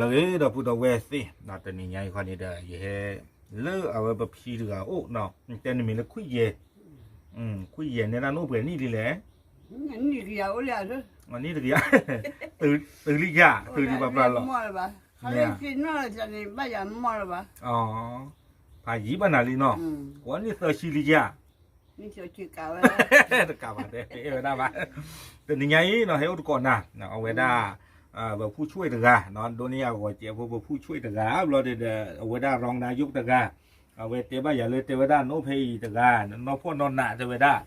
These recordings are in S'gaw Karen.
လၢအဂ့ၤ ဒီပုၢ်ဒီဝဲၢ်သ့ၣ်, တနံၤညါအံၤခီန့ၣ်ဒီး ယဟဲလၢအဝဲပဖံတဂၤအိၣ်, တဲနမံၤလၢခွံယဲၢ်, ခွံယဲၢ် နဲဒၣ်နအိၣ်ပှဲၤနံၣ်လံလဲၣ်, နံၣ်တကယၤ, တုၤလံယၤ, တုၤလံပှၤပျၢ်လီၤ, ဘၣ်ယၤမီၢ်လၢၤဘၣ်, ဖးယံၤဘၣ်နၤလံနီၤ, ကိးနံၣ်သၢဆံလံယၤ တကးဘၣ်တဲ အဲၣ်ဝဲဒၣ်ဘၣ်, တနံၤညါအံၤနီၤ ဟဲအိၣ်တကိးနၤ, အဝဲဒၣ် ပဖုဆွဲတဂၤ, ဒိးန့ၢ်အဂီၤစဲးဖိ ပဖုဆွဲတဂၤ ဘျီဒီး အဝဲဒၣ် ရံနၤယိၣ်တဂၤ, အဝဲတဲဘၣ်ယၤလၢတဲဝဲဒၣ် နအိၣ်ဖဲအံၤတဂၤ နနီၢ်ဖှီၣ်နီၢ်နးတဲဝဲဒၣ်,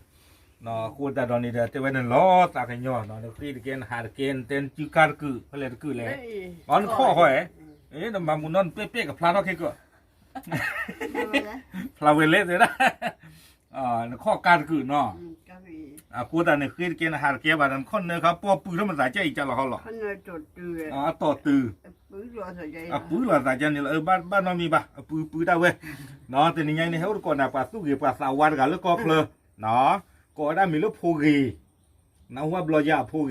အဃိသတးဒီးန့ၣ်ဒီး တဲဝဲနလီၤသးကညီၤနီၤ နဃ့တကဲ နဟးတကဲ နတဲနစုကါတကုာ် ဖဲလဲၣ်တကုာ်လဲၣ်, အီ နခီၣ်ဃီဧဲ, နမၤမူနီၢ်နပဲာ်ပဲာ်ကဖျါထီၣ်ခဲကၢၢ် ဖျါဝဲလဲၣ်တဲဝဲဒၣ် နခီၣ်ကါတကုာ်နီၤ, အဃိသတးန့ၣ် ဃ့တကဲနဟးတကဲဘၣ် နခီၣ်နၢခါပီၢ်ပုၢ်ထီၣ်မသးကဲအံၤကလီၤဟီလီၤ, အတီၢ်တုၤ, အပုၢ်လီၤသးကဲန့ၣ်လီၤ, ဘၣ်နီတမံၤဘၣ် အပုၢ်ပုၢ်ဒၣ်ဝဲ, တနံၤညါအံၤန့ၣ် ဟဲအိၣ်တကိးနၤ ပှၤသူၣ်ဂ့ၤပှၤသးဝါတဂၤလၢကီၢ်ချၢ, ကိးဝဲဒၣ်မံၤလၢဖိဂ့ၤ, နဟူဘၣ်ဘျီယၤအဖိဂ့ၤ,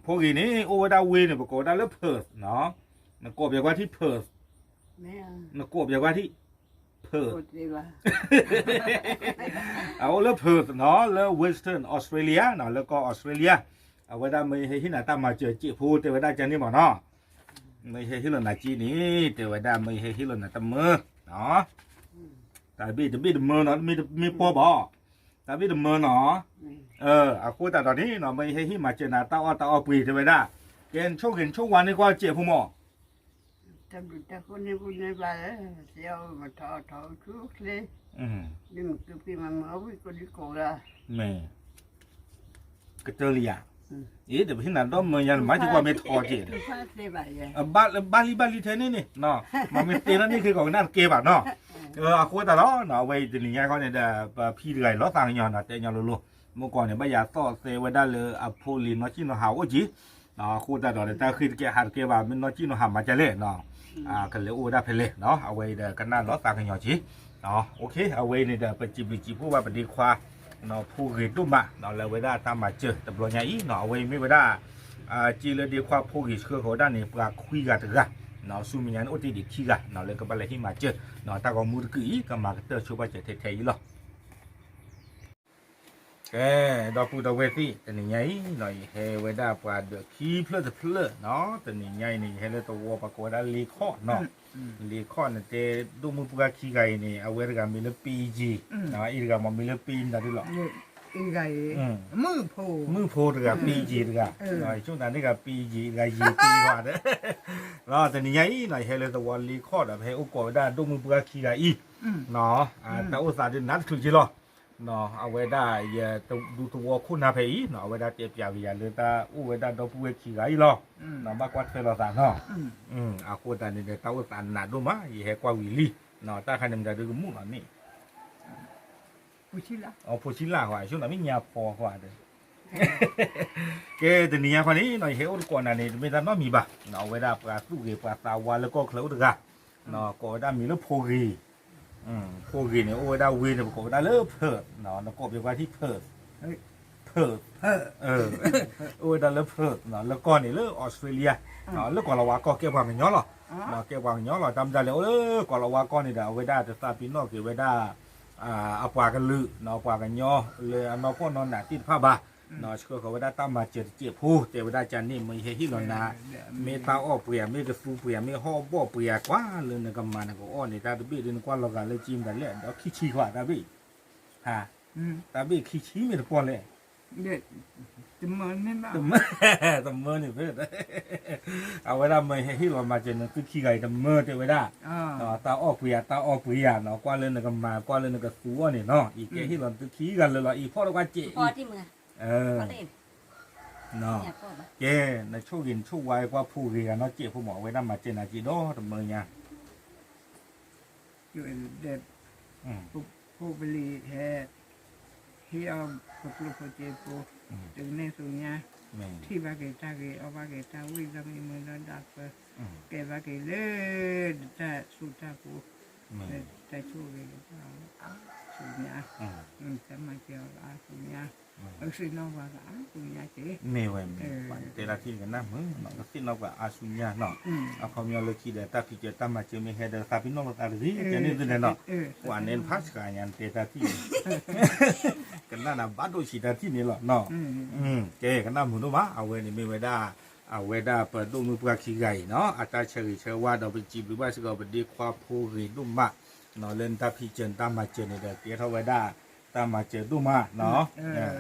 ဖိဂ့ၤန့ၣ် အိၣ်ဝဲဒၣ်ဝ့ၢ်န့ၣ် ပကိးဝဲဒၣ်လၢ Perth နီၤ, နကိးပှဲၤကွၢ်ထံ Perth, နကိးပှဲၤကွၢ်ထံ Perth, အအိၣ်လၢ Perth နီၤ လၢ Western Australia နီၤ လၢကီၢ် Australia, အဝဲဒၣ်မ့ၢ်ဟဲဟ့ၣ်နၤတၢ်မၤစၢၤစဲးဖိတဲဝဲဒၣ်ကန့ၣ်မးနီၤ, မ့ၢ်ဟဲဟ့ၣ်လီၤနၤစ့န့ၣ် တဲဝဲဒၣ်မ့ၢ်ဟဲဟ့ၣ်လီၤနၤတမၢ, တၢ်ဘ့ၣ်တဘ့ၣ်တမၢနီၤ မ့ၢ်ပီဘၣ်, တၢ်ဘ့ၣ်တမၢနီၤ, အဃိသတးဒီးန့ၣ်နီၤ မ့ၢ်ဟဲဟ့ၣ်မၤစၢၤနၤတၢ်အီၣ်တၢ်အီပှ့ၤတဲဝဲဒၣ်, ကဲနဆိၣ်ဂ့ၤနဆိၣ်ဝါန့ၢ်ကွၢ်စဲးဖိမး တၢ်ဘျုးတၢ်ဖှိၣ်န့ၢ်ပူၤန့ၢ်ဘျါလၢ သ့ၣ်အီၣ်မထီၣ်ထီၣ်ဆူချ့, ဒ်မုၢ်ကပံးမၤမုၢ်အီၣ်ဝံၣ်ကိးဒံကိးဂၤ, မ့ၢ်, ကတၢၢ်လံယၤ, အ့ တပဟ့ၣ်နၤဒီမၢယၤ နမၤစ့ၢ်ကွၢ်မ့ၢ်ထီက့ၤ, ဘၣ်လံဘၣ်လံထဲန့ၣ်န့ၣ်, မ့မ့ၢ်တဲထီၣ်န့ၢ်ခဲကီးကနၣ်တကဲဘၣ်နီၤ, အဃိသတးဒီး အဝဲအံၤတနံၤညါခီန့ၣ်ဒီး ပဖံတဂၤအံၤလီၤသးကညီၤနီၤ တဲညီလိၤလိၤ, မ့ၢ်ကီးန့ၣ် ဘၣ်ယၤသီၣ်သဲဝဲဒၣ်လၢအဖိလံၤနီၢ်စံၣ်နီၢ်ဟးအိၣ်က့ၤ အဃိသတးဒီး တၢ်ဃ့တကဲဟးတကဲဘၣ် မ့ၢ်နီၢ်စံၣ်နီၢ်ဟးမၤကလဲၣ်, ကလဲၤအိၣ်ဝဲဒၣ်ဖဲလဲၣ်, အဝဲအံၤဒီးကနၣ်လီၤသးကညီၤက့ၤ, အဝဲအံၤန့ၣ်ဒီး ပစံးဘျုးစံးဖှိၣ်ဘၣ်ပဒ့ခွါ ဖိဂ့ၤဒိၣ်မး လၢအဝဲဒၣ်တၢ်မၤစၢၤတဘျီညါအံၤနီၤ အဝဲအံၤမ့ၢ်ဝဲဒၣ် စ့လၢဒ့ခွါဖိဂ့ၤဆှၢဃီၤဝဲဒၣ်န့ၣ် ပှၤခွံဂၤတဂၤ, ဆူမဲာ်ညါန့ၣ်အိၣ်တ့ၢ်ဒံးခံဂၤ လၢကဘၣ်လဲၤဟ့ၣ်မၤစၢၤ တၢ်ဂီၤမူတကုာ်အံၤ ကမၤကတၢၢ်ဆိပာ်စၢၤထဲထဲအံၤလီၤ. ကဲ ဒီပုၢ်ဒီဝဲၢ်သ့ၣ် တနံၤညါအံၤ ယဟဲဝဲဒၣ်ပှၤဒီးခံဖျၢၣ်တဖျၢၣ်နီၤ တနံၤညါအံၤန့ၣ် ယဟဲလၢသဝီပှၤကိးဝဲဒၣ်လ့ခီၣ်နီၤ လ့ခီၣ်န့ၣ်တဲ ဒိၣ်မုၢ်ပှၢ်ခံဂၤအံၤန့ၣ် အဝဲတဂၤမံၤလၢပ့ယံၤ အံၤတဂၤမ့ၢ်မံၤလၢပ့မတၤဒ်လီၤ မုၣ်ဖိတဂၤ ပ့ယံၤတဂၤ ဆိၣ်တၢ်န့ၣ်ဂၤပ့ယံၤတဂၤ ယံၤပ့ဘၣ်ဒီး တနံၤညါအံၤနီၤ ယဟဲလၢသဝီလ့ခီၣ်ဒီး ပဟဲအိၣ်ကိးဝဲဒၣ်ဒိၣ်မုၢ်ပှၢ်ခံဂၤအံၤ တၢ်အိၣ်သးဒုးနးတချုးက့လီၤ အဝဲဒၣ်ယ ဒူသဝီခိၣ်နၢ်ဖဲအံၤနီၤ အဝဲဒၣ်တဲပျးက့ၤယၤလၢတၢ်အိၣ်ဝဲဒၣ်ဒီပုၢ်ဝဲၢ်ခံဂၤအံၤလီၤ ဘၣ်ကွၢ်ထွဲလိာ်သးနီၤ အဃိသတးန့ၣ်ဒီး တၢ်အိၣ်သးနးဒိၣ်မး ယဟဲကွၢ်ဝံၤလံ တၢ်ခါန့ၣ်မတၤဒုကမူၣ်လီၤန့ၣ် ဖိဆံလၢ်ဃီ ဆိၣ်နၤမ့ၢ်ညါဖီဃီဒီး ကဲ တနံၤညါခီန့ၣ်နီၤ ယဟဲအိၣ်တကိးနၤန့ၣ် တမ့ၢ်တၢ်နီတမံၤဘၣ် အဝဲဒၣ်ပှၤသူၣ်ဂ့ၤပှၤသးဝါလၢကီၢ်ချၢအိၣ်တဂၤ ကိးဝဲဒၣ်မံၤလၢဖိဂ့ၤ ဖိဂ့ၤန့ၣ် အိၣ်ဝဲဒၣ်ဝ့ၢ်န့ၣ် ပကိးဝဲဒၣ်လၢ Perth နီၤ နကိးပှဲၤကွၢ်ထံ Perth, Perth, အိၣ်ဝဲဒၣ်လၢ Perth နီၤ လၢကီၢ်န့ၣ်လၢ Australia လၢကီၢ်လီၤဝါကီၢ် ကဲပှၤကညီလီၤ ကဲပှၤကညီလီၤ တၢ်မတၤလဲၣ် အိၣ်လၢကီၢ်လီၤဝါကီၢ်န့ၣ်ဒီး အဝဲဒၣ်တသးပ့ၤနီၣ်က့ၤဝဲဒၣ် အပှၤကလုာ်နီၤ ပှၤကညီလၢအနီၢ်ဖှီၣ်နီၢ်နးသ့ၣ်တဖၣ်ဘၣ် ဆှၢဃီၤဝဲဒၣ်တၢ်မၤစၢၤတစဲးဖိ တဲဝဲဒၣ်ကန့ၣ် မ့ၢ်ယဟဲဟ့ၣ်လီၤနၤ မ့ၢ်တၢ်အီၣ်ပှ့ၤ မ့ၢ်ကသူပှ့ၤ မ့ၢ်ဟီၣ်ဘီၣ်ပှ့ၤ ကွၢ်လၢနကမၤနကအီၣ်န့ၣ် တၢ်တဘ့ၣ်ဒ်နကွၢ်လီၤဂာ်လၢကံမတၤလဲၣ် ဒီးခံဆံဃီတၢ်ဘ့ၣ် တၢ်ဘ့ၣ်ခံဆံမ့ၢ်တပီၢ်လဲၣ် တမၢန့ၣ်ဖဲ အဝဲဒၣ်မ့ၢ်ဟဲဟ့ၣ်လီၤမၤစၢၤနသုခံဂၤအံၤတမၢတဲဝဲဒၣ် တၢ်အီၣ်ပှ့ၤယၤ တၢ်အီၣ်ပှ့ၤယၤနီၤ ကွၢ်လၢနကမၤ ကွၢ်လၢနကသူအီၣ်န့ၣ်နီၤ အံၤကဲဟ့ၣ်လီၤနသုခံဂၤလၢာ်လီၤ အံၤဖီၣ်တကွၢ်စဲးအံၤ ကဲ နဆိၣ်ဂ့ၤနဆိၣ်ဝါကွၢ်ဖိဂ့ၤဂၤနီၢ်စဲးဖိမး အဝဲဒၣ်မၤစၢၤနၤက့ၤဒီတမၢညါ ဒီး ဖိပလံၤဟဲ ဟ့ၣ်အီၣ်ပကျိၣ်ဖိစ့ဖိ တကနဲၣ်သူညါ ထံၣ်ဘၣ်က့ၤတၢ်ဂ့ၤ အီၣ်ဘၣ်က့ၤတၢ်ဝံၣ် ဒီးမ့ၢ်မုၢ်ဒီးဒၣ်ပၢ ကဲဘၣ်က့ၤလၢ တၢ်ဆူးတၢ်ပူၤ တၢ်ဆိၣ်ဂ့ၤလၢအါဆူညါ တၢ်မၤစၢၤအီၤလၢအါဆူညါ အုးစ့နီၣ်ဝါလၢအါဆူညါက့ၤ မ့ၢ်ဝဲမ့ၢ် တဲတၢ်ထံၣ်န့ၣ်ကနၣ်မုာ်နီၤ, ကသ့ၣ်နီၣ်ပှၤအါဆူညါနီၤ, အခီပညီလၢခံဒီး တၢ်ဖံးစၢၤတၢ်မၤစၢၤမ့ၢ်ဟဲဒီး သးပ့ၤနီၣ်လိာ်သးတဂ့ၤ တဲန့ၣ်သ့ၣ်န့ၣ်နီၤ, ပှၤန့ၣ်တဖၣ်စှၤညါ နတဲတၢ်ထံၣ်န့ၣ် ကနၣ်နၤဘၣ်ဒိၣ်ဆံးတၢ်ထံၣ်န့ၣ်လီၤနီၤ, ကဲ ကနၣ်မုာ်ဒိၣ်မး, အဝဲန့ၣ်မ့ၢ်ဝဲဒၣ် အဝဲဒၣ်ပဒိၣ်မုၢ်ပှၢ်ခံဂၤအံၤနီၤ, အတၢ်ဆၢဂ့ၤဆၢဝါဒီး ပစံးဘျုးဘၣ်စ့ၢ်ကီး ပဒ့ခွါဖိဂ့ၤဒိၣ်မးနီၤ, လၢနတၢ်ဖံးစၢၤနတၢ်မၤစၢၤန့ၣ်ဒီး ကဲထီၣ်ဝဲဒၣ်တၢ်မၤစၢၤဒိၣ်မးနီၤ,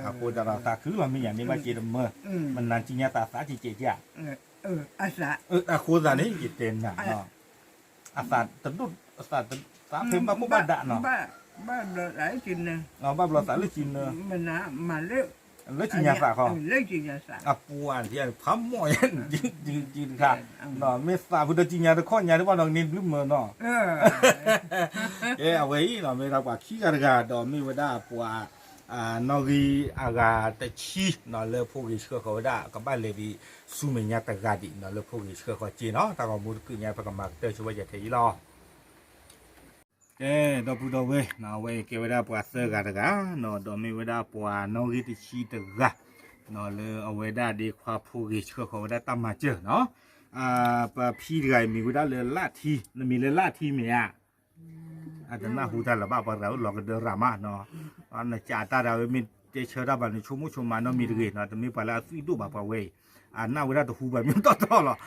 အဃိသတးဒီးသးခုလီၤ မ့ၢ်ယၤန့ၣ်ဘၣ်က့ၤတမၢ, မနၤကံညါသးသးကဲးကဲးဧါ, အဃိသတးန့ၣ် ယတဲနၤနီၤ, အသးတဒိၣ်, အသးဖဲဘၣ်ခိၣ်ဘၣ်ဒးနီၤ, ဘၣ်ဘျီသးလၢကံနၢ, လၢကံညါသးခီ, အပှၤဖးမီၢ်ယဲ, တခါ, မ့ၢ်သးဖုဒီးကံညါတခီညါတဘၣ်နီၤ ကန့ၢ်ဘျုးမၢနီၤ, ကဲ အဝဲအံၤနီၤ မ့ၢ်ဝဲဒၣ်ပှၤခံဂၤတဂၤဒီး မ့ၢ်ဝဲဒၣ်ပှၤ နီၣ်ဂံၢ်အဂၤတဆံနီၤ လၢဖိဂ့ၤဆှၢဃီၤဝဲဒၣ် ကဘၣ်လဲၤဒံးဆူမဲာ်ညါတဂၤဒံးနီၤ လၢဖိဂ့ၤဆှၢဃီၤက့နီၤ, တၢ်ဂီၤမူတကုးညါ ပကမၤကတၢၢ်ဆိဝဲယဲထဲအံၤလီၤ. ကဲ ဒီပုၢ်ဒီဝဲၢ်နီၤ အဝဲကဲဝဲဒၣ်ပှၤသၢဂၤတဂၤနီၤ ဒီးမ့ၢ်ဝဲဒၣ်ပှၤနီၣ်ဂံၢ်တဆံတဂၤနီၤ လၢအဝဲဒၣ်ဒ့ခွါဖိဂ့ၤဆှၢဃီၤဝဲဒၣ်တၢ်မၤစၢၤနီၤ, ပဖံတဂၤအံၤမံၤဝဲဒၣ်လၢလၢ်ထံ နမံၤလၢလၢ်ထံမ့ၢ်ဧါ အတနၢ်ဟူတၢ်လၢၤဘၣ် ပှၤတဂၤအိၣ်လီၤကဒၢရၤမးနီၤ, နကးတၢ်ဒၣ်ဝဲမ့ၢ်တဲဆၢတၢ်ဘၣ်န့ၣ် ဆိကမိၣ်ဆိကမးနီတမံၤတဂ့ၤနီၤ, တမ့ၢ်ပှၤလၢအသွံၣ်ဒိၣ်ဘၣ်ပှၤဝဲအံၤ, အနၢ်ဝဲဒၣ်တဟူဘၣ်မ့ၢ်တီတီလီ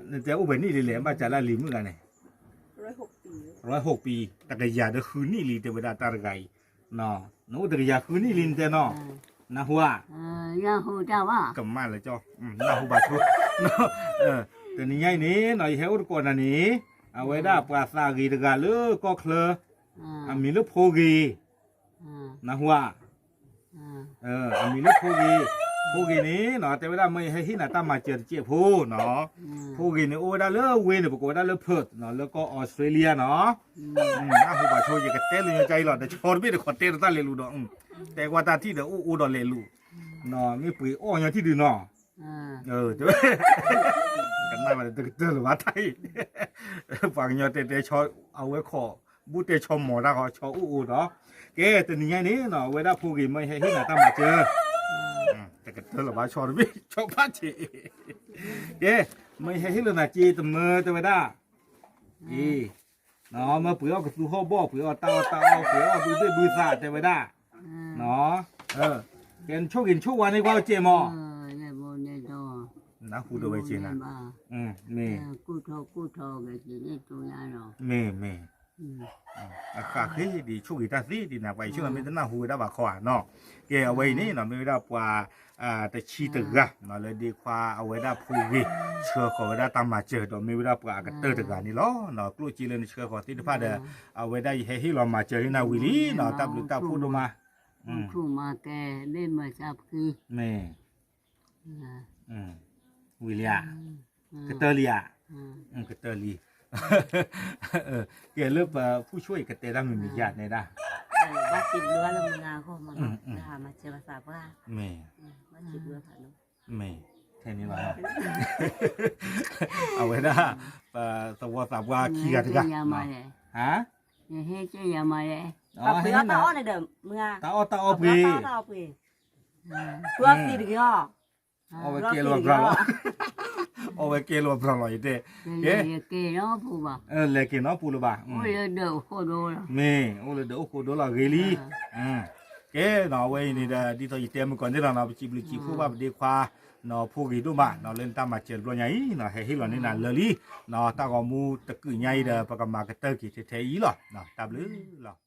ၤ, နတဲအိၣ်ပှဲၤနံၣ်လံလဲၣ် ဘၣ်စးလၢအလံၤမုၣ်ဂၤန့ၣ်, ရီးဟိးပံၤ တကယၤဒီးဃုနံၣ်လံ တဲဝဲဒၣ်တၢ်တဂၤအံၤ, နအိၣ်တကယၤဃုနံၣ်လံနတဲနီၤ, နၢ်ဟူဧါ, ကမၣ်လၢကၠီ, နၢ်ဟူဘၣ်ဆိ, တနံၤညါအံၤန့ၣ်နီၤ ယဟဲအိၣ်တကိးနၤန့ၣ်, အဝဲဒၣ်ပှၤသးဂ့ၤတဂၤလၢကီၢ်ချၢ, အမံၤလၢဖိဂ့ၤ, နၢ်ဟူဧါ, အမံၤလၢဖိဂ့ၤ, ဖိဂ့ၤန့ၣ်နီၤ တဲဝဲဒၣ်မ့ၢ်ယဟဲဟ့ၣ်နၤတၢ်မၤစၢၤတစဲးဖိနီၤ, ဖိဂ့ၤန့ၣ် အိၣ်ဝဲဒၣ်လၢဝ့ၢ်န့ၣ် ပကိးဝဲဒၣ်လၢ Perth နီၤ လၢကီၢ်အီစထြ့လယါနီၤ, နၢ်ဟူဘၣ်ဆိ ယကတဲလၢညါအံၤလီၤ တဆီတဘ့ၣ်တခီတဲတၢ်လဲၤလူၤဒီး, တဲကွၢ်တၢ်ထံၣ်ဒီးအိၣ်အိၣ်ဒီးလဲၤလူၤ, မ့ၢ်ပှ့ၤအီၣ်ညီထံၣ်ဒုးနီၤ, တဲဝဲ, ကနၣ်ဘၣ်တကတၢၢ်လၢၤဘၣ်တၢ်အံၤ, ပှၤကညီတဲတဲဆီ အဝဲခိး, ဘူးတဲဆီမီၤတၢ်ဃီ ဆီအိၣ်အိၣ်ဒီး, ကဲ တနံၤညါအံၤန့ၣ်နီၤ အဝဲဒၣ်ဖိဂ့ၤမ့ၢ်ဟဲဟ့ၣ်နၤတၢ်မၤစၢၤ, တကတၢၢ်လၢၤဘၣ်ဆီတဘ့ၣ် ဆီဖးဆံး, ကဲ, မ့ၢ်ဟဲဟ့ၣ်လၢနၤစ့တမၢတဲဝဲဒၣ်, အ့ မ့ၢ်ပှ့ၤအီၣ်ကသူဟီၣ်ဘီၣ် ပှ့ၤအီၣ်တၢ်အီၣ်တၢ်အီ ပှ့ၤအီၣ်ဘုဘ့ၣ်ဘုသးတဲဝဲဒၣ်, ကဲနဆိၣ်ဂ့ၤနဆိၣ်ဝါန့ၢ်ကွၢ်ကဲမီၤ, နၢ်ဟူဒိးဝဲကဲနၤ, မ့ၢ်, မ့ၢ်မ့ၢ်, အဃၣ်ဃ့ဒံးဆိၣ်ဂ့ၤတၢ်သ့ဒံးနၤ ပှၤအံၤဆိၣ်လီၤမ့ၢ်တနၢ်ဟူဝဲဒၣ်ဘၣ်ခီဧါနီၤ, ကဲအဝဲအံၤန့ၣ်နီၤ မ့ၢ်ဝဲဒၣ်ပှၤ တဆံတဂၤနီၤ လၢဒ့ခွါအဝဲဒၣ်ဖိဂ့ၤ ဆှၢဃီၤဝဲဒၣ်တၢ်မၤစၢၤ ဒီးမ့ၢ်ဝဲဒၣ်ပှၤအကတၢၢ်တဂၤန့ၣ်လီၤ. ကျိၣ်စ့လၢနဆှၢဃီၤသ့ၣ်တဖၣ်ဒီး အဝဲဒၣ်ယဟဲဟ့ၣ်လီၤမၤစၢၤန့ၢ်နၤဝံၤလံနီၤ တၢ်ဘျုးတၢ်ဖှိၣ်ဒိၣ်မး, မ့ၢ် ဝံၤလံဧါ, ကတၢၢ်လံဧါ, ကဲလၢပဖုဆိၣ်အံၤကတဲတၢ်မုာ်မုာ်ယၤနဲဒၣ်, ဘၣ်စံးဘျုးဘၣ်လၢမုၢ်ဂၤအဂီၢ်မးနီၤ, မၤစၢၤပသးပှၢ်, မ့ၢ် မ့ၢ် ထဲန့ၣ်လီၤ, အဝဲဒၣ် ပသဝီသးပှၢ်ခံဂၤတဂၤ, ဟါ, တၢ်အီၣ်တၢ်အီပှ့ၤ, အီၣ်ဝဲကဲလီၤဘျီလီၤ, အီၣ်ဝဲကဲလီၤဘျီလီၤ ယတဲ, ကဲ, လဲၤက့ၤနီၢ်ပူၤလၢၤဘၣ်, မ့ၢ် အိၣ်လၢဒၢးအိၣ်ဃိဒိလီၤဂ့ၤလံ, ကဲနီၤ အဝဲအံၤန့ၣ်ဒီး ဒ်သိးယတဲမုၢ်ကီၢ်န့ၣ်လီၤနီၤ ပစံးဘျုးစံးဖှိၣ်ဘၣ်ပဒ့ခွါ နီၤ ဖိဂ့ၤဒိၣ်မးနီၤ လၢနတၢ်မၤစၢၤတဘျီညါအံၤနီၤ ဟဲဟ့ၣ်လီၤန့ၢ်နၤလၢာ်လံ, တၢ်ဂီၤမူတကုးညါအံၤဒီး ပကမၤကတၢၢ်က့ၤထဲထဲအံၤလီၤ, တၢ်ဘျုးလီၤ.